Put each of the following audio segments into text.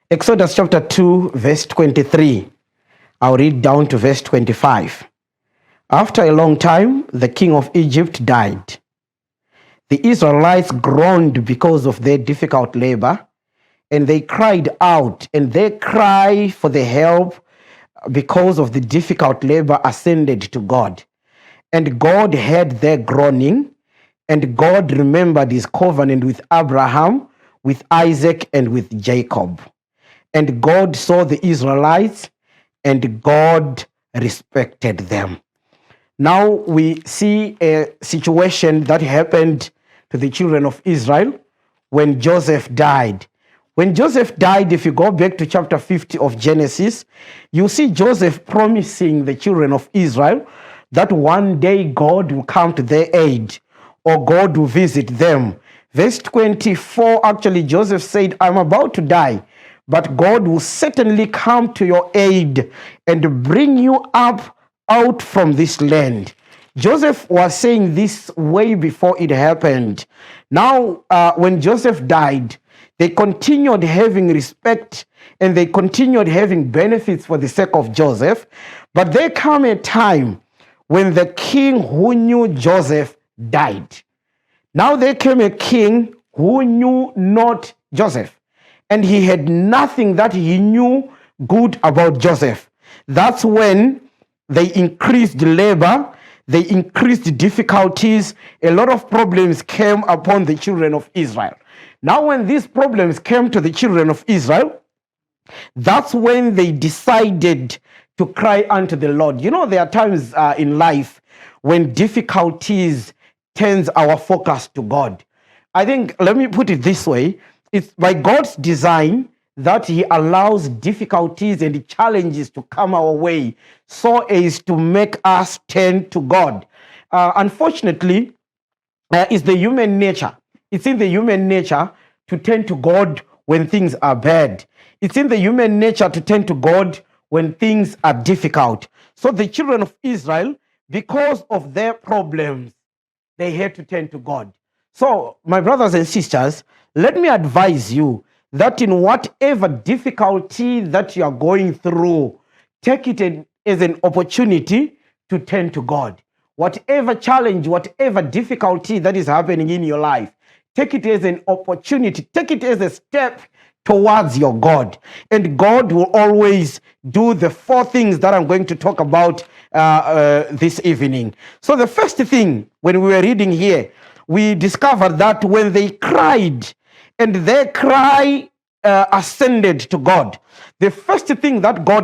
Exodus chapter 2, verse 23. I'll read down to verse 25. After a long time, the king of Egypt died. The Israelites groaned because of their difficult labor, and they cried out, and their cry for the help because of the difficult labor ascended to God. And God heard their groaning, and God remembered his covenant with Abraham, with Isaac, and with Jacob. And God saw the Israelites, and God respected them. Now we see a situation that happened to the children of Israel when Joseph died. When Joseph died, if you go back to chapter 50 of Genesis, you see Joseph promising the children of Israel that one day God will come to their aid, or God will visit them. Verse 24, actually, Joseph said, I'm about to die, but God will certainly come to your aid and bring you up out from this land. Joseph was saying this way before it happened. Now, when Joseph died, they continued having respect and they continued having benefits for the sake of Joseph. But there came a time when the king who knew Joseph died. Now there came a king who knew not Joseph, and he had nothing that he knew good about Joseph. That's when they increased labor, they increased difficulties. A lot of problems came upon the children of Israel. Now, when these problems came to the children of Israel, that's when they decided to cry unto the Lord. You know, there are times in life when difficulties turns our focus to God. I think, let me put it this way, it's by God's design that he allows difficulties and challenges to come our way so as to make us turn to God. Unfortunately, it's the human nature. It's in the human nature to turn to God when things are bad. It's in the human nature to turn to God when things are difficult. So the children of Israel, because of their problems, they had to turn to God. So, my brothers and sisters, let me advise you that in whatever difficulty that you are going through, take it as an opportunity to turn to God. Whatever challenge, whatever difficulty that is happening in your life, take it as an opportunity, take it as a step towards your God. And God will always do the four things that I'm going to talk about this evening. So the first thing, when we were reading here, we discovered that when they cried, and their cry ascended to God, the first thing that God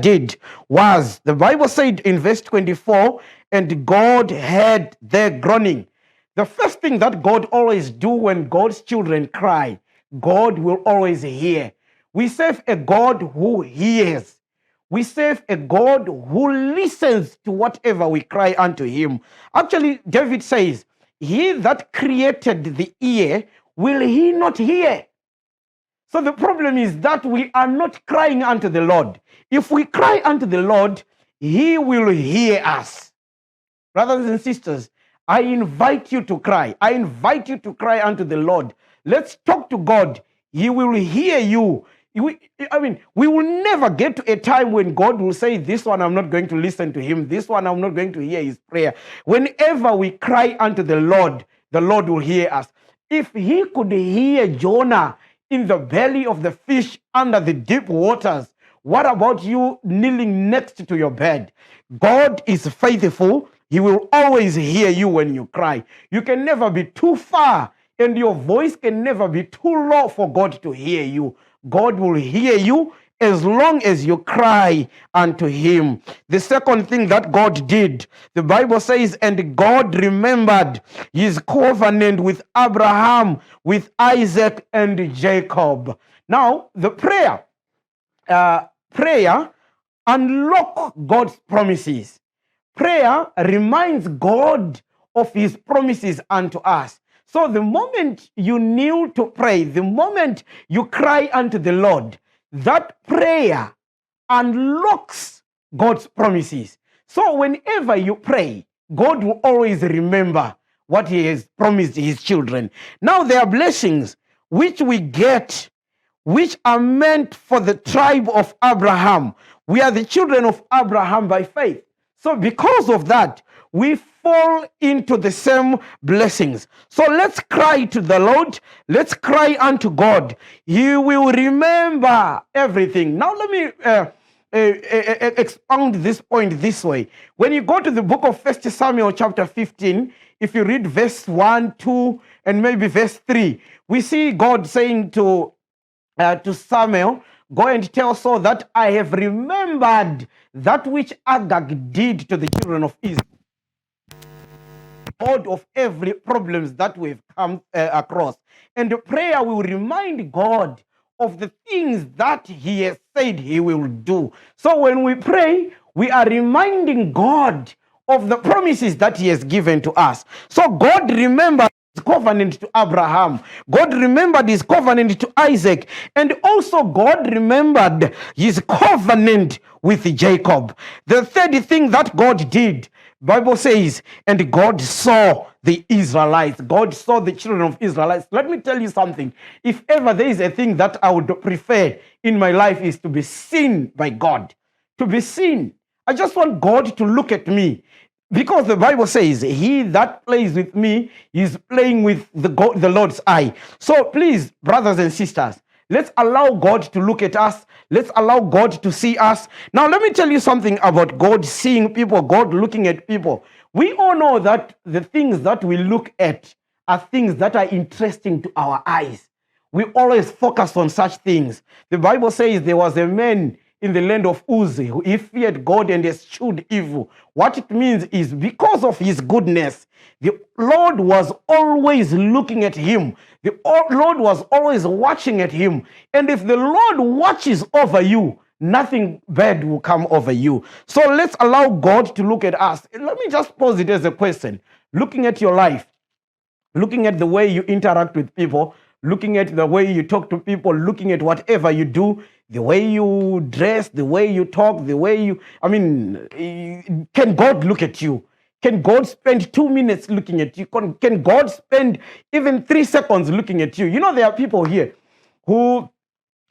did was, the Bible said in verse 24, and God heard their groaning. The first thing that God always do when God's children cry, God will always hear. We serve a God who hears. We serve a God who listens to whatever we cry unto him. Actually, David says, he that created the ear, will he not hear? So the problem is that we are not crying unto the Lord. If we cry unto the Lord, he will hear us. Brothers and sisters, I invite you to cry. I invite you to cry unto the Lord. Let's talk to God. He will hear you. We will never get to a time when God will say, this one I'm not going to listen to him. This one I'm not going to hear his prayer. Whenever we cry unto the Lord will hear us. If he could hear Jonah in the belly of the fish under the deep waters, what about you kneeling next to your bed? God is faithful. He will always hear you when you cry. You can never be too far, and your voice can never be too low for God to hear you. God will hear you as long as you cry unto him. The second thing that God did, the Bible says, and God remembered his covenant with Abraham, with Isaac, and Jacob. Now, the prayer unlock God's promises. Prayer reminds God of his promises unto us. So the moment you kneel to pray, the moment you cry unto the Lord, that prayer unlocks God's promises. So whenever you pray, God will always remember what he has promised his children. Now there are blessings which we get which are meant for the tribe of Abraham. We are the children of Abraham by faith. So because of that, we fall into the same blessings. So let's cry to the Lord. Let's cry unto God. He will remember everything. Now let me expound this point this way. When you go to the book of 1 Samuel chapter 15, if you read verse 1, 2, and maybe verse 3, we see God saying to Samuel, go and tell Saul that I have remembered that which Agag did to the children of Israel. God of every problems that we've come across. And the prayer will remind God of the things that he has said he will do. So when we pray, we are reminding God of the promises that he has given to us. So God remembered his covenant to Abraham. God remembered his covenant to Isaac. And also God remembered his covenant with Jacob. The third thing that God did, Bible says, and God saw the Israelites. God saw the children of Israelites. Let me tell you something. If ever there is a thing that I would prefer in my life is to be seen by God. To be seen. I just want God to look at me. Because the Bible says, he that plays with me is playing with the Lord's eye. So please, brothers and sisters, let's allow God to look at us. Let's allow God to see us. Now, let me tell you something about God seeing people, God looking at people. We all know that the things that we look at are things that are interesting to our eyes. We always focus on such things. The Bible says there was a man in the land of Uz, he feared God and eschewed evil. What it means is because of his goodness, the Lord was always looking at him. The Lord was always watching at him. And if the Lord watches over you, nothing bad will come over you. So let's allow God to look at us. Let me just pose it as a question. Looking at your life, looking at the way you interact with people, looking at the way you talk to people, looking at whatever you do, the way you dress, the way you talk, the way you, can God look at you? Can God spend 2 minutes looking at you? Can God spend even 3 seconds looking at you? You know, there are people here whom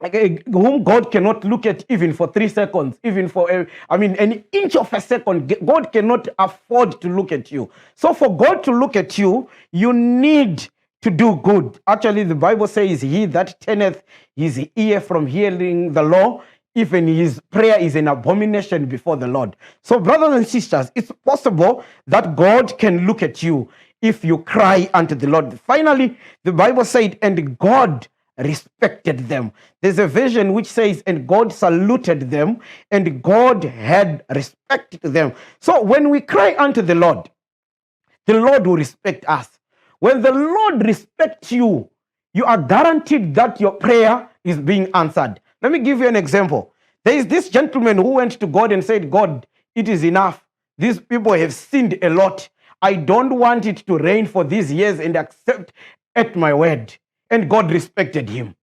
God cannot look at even for 3 seconds, even for, an inch of a second. God cannot afford to look at you. So for God to look at you, you need to do good. Actually, the Bible says, he that turneth his ear from hearing the law, even his prayer is an abomination before the Lord. So brothers and sisters, it's possible that God can look at you if you cry unto the Lord. Finally, the Bible said, and God respected them. There's a version which says, and God saluted them, and God had respect to them. So when we cry unto the Lord will respect us. When the Lord respects you, you are guaranteed that your prayer is being answered. Let me give you an example. There is this gentleman who went to God and said, God, it is enough. These people have sinned a lot. I don't want it to rain for these years and accept at my word. And God respected him.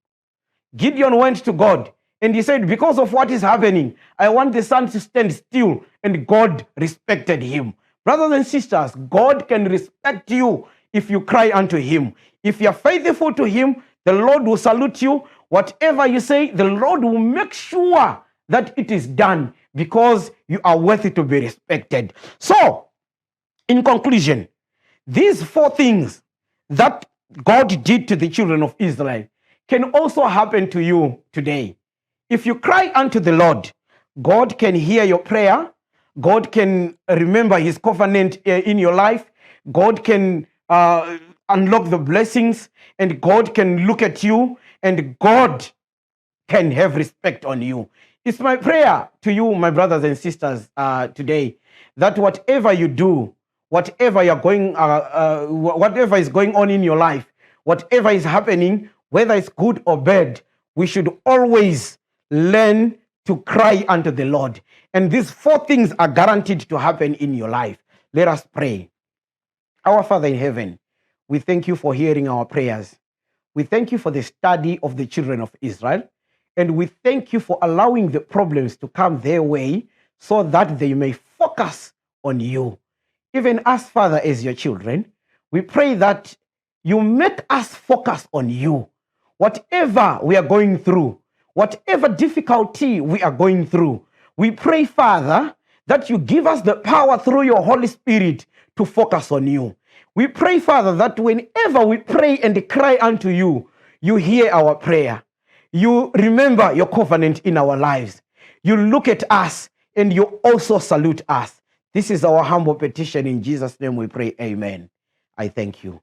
Gideon went to God and he said, because of what is happening, I want the sun to stand still. And God respected him. Brothers and sisters, God can respect you if you cry unto him. If you're faithful to him, the Lord will salute you. Whatever you say, the Lord will make sure that it is done because you are worthy to be respected. So, in conclusion, these 4 things that God did to the children of Israel can also happen to you today. If you cry unto the Lord, God can hear your prayer. God can remember his covenant in your life. God can unlock the blessings, and God can look at you, and God can have respect on you. It's my prayer to you, my brothers and sisters, today, that whatever you do, whatever you're going, whatever is going on in your life, whatever is happening, whether it's good or bad, we should always learn to cry unto the Lord. And these 4 things are guaranteed to happen in your life. Let us pray. Our Father in heaven, we thank you for hearing our prayers. We thank you for the study of the children of Israel. And we thank you for allowing the problems to come their way so that they may focus on you. Even us, Father, as your children, we pray that you make us focus on you. whatever we are going through, whatever difficulty we are going through, we pray, Father, that you give us the power through your Holy Spirit to focus on you. We pray, Father, that whenever we pray and cry unto you, you hear our prayer. You remember your covenant in our lives. You look at us and you also salute us. This is our humble petition. In Jesus' name we pray. Amen. I thank you.